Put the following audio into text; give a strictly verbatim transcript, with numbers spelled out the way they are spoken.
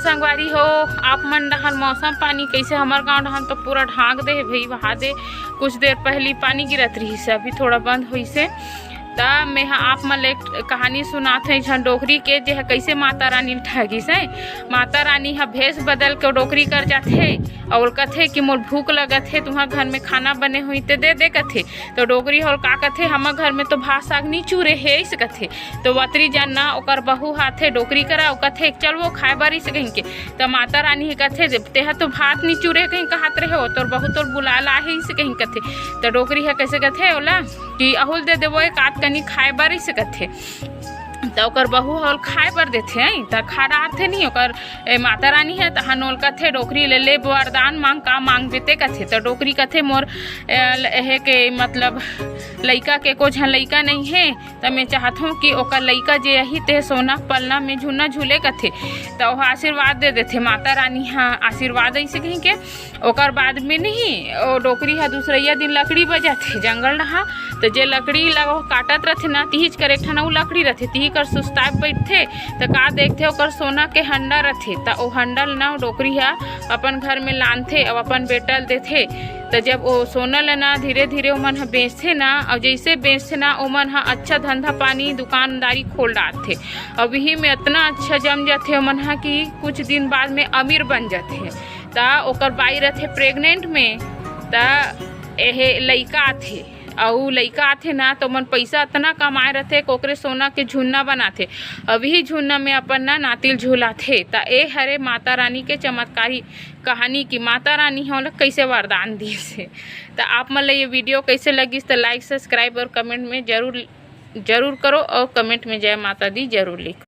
संगवारी हो, आप मन डहान मौसम पानी कइसे? हमर गांव डहान तो पूरा ढांक दे हे भई, बहा दे। कुछ देर पहली पानी गिरत रहिस, अभी थोड़ा बंद होइस हे। त मेहा आप मन ले एक कहानी सुनात हंव, एक झन डोकरी के, जे ह कइसे माता रानी ल ठगिस हे। माता रानी ह भेष बदल के डोकरी कर जाथे अउ ओला कथे कि मोर भूख लगत हे, तुम्हर घर में खाना बने होही ते दे दे कथे। तो डोकरी ह ओला का कथे, हमर घर में तो भात साग नी चुरे हे, अइसे कथे। तो वतरी जान ना ओकर बहू ह आथे डोकरी करा, अउ कथे, चल वो खाए बर, अइसे कहिके। त माता रानी ह कथे, तेहा तो भात नी चुरे कहीं कहत रहे हो, तोर बहू तोर बुलाए ल आहे, अइसे कहीं कथे। त डोकरी ह कइसे कथे ओला कि अहू ल दे देबो एक आध कनी खाए बर, अइसे कथे। त ओकर बहू ह ओला खाए बर देथे, हैं, त खा डारथे नी ओकर, ए, माता रानी ह, तहान ओला कथे, डोकरी ले, ले वरदान मांग, का मांगबे ते कथे। त डोकरी कथे, मोर, ए, ल-, एहे के मतलब लइका के, एको झन लइका नइ हे, त मैं चाहत हंव कि ओकर लइका जे आही ते सोना पलना में झुलना झूले कथे। त ओह आशीर्वाद दे देथे, माता रानी ह आशीर्वाद अइसे कहिके। ओकर बाद में नहीं, ओ डोकरी ह दूसरइया दिन लकड़ी बर जाथे जंगल डहार, त जे लकड़ी ला ओह काटत रथे ना, तिहीच कर एक ठन अउ लकड़ी रथे, तिही कर सुस्ताए बइठथे, त का देखथे, ओकर सोना के हंडा रथे। त ओ हंडा ल ना ओ डोकरी ह अपन घर में लानथे अउ अपन बेटा ल देथे। त जब ओ सोना ल ना धीरे धीरे ओमन ह बेचथे ना, अउ जइसे बेचथे ना, ओमन ह अच्छा धंधा पानी, दुकानदारी खोल डारथे। अउ इही में अतना अच्छा जम जाथे ओमन ह कि कुछ दिन बाद में अमीर बन जाथे। त ओकर बाई रथे प्रेग्नेंट में, त एहे लइका आथे, अउ लइका आथे ना, त ओमन पइसा अतना कमाए रथे, ओकरे सोना के झुन्ना बनाथे, अउ इही झुन्ना में अपन ना नाती ल झुलाथे। त ए हरे माता रानी के चमत्कारी कहानी कि माता रानी ह ओला कइसे वरदान दिस हे। त आप मन ल ये वीडियो कइसे लगिस, त लाइक, सब्सक्राइब अउ कमेंट में जरूर, जरूर करो, अउ कमेंट में जय माता दी जरूर लिखो।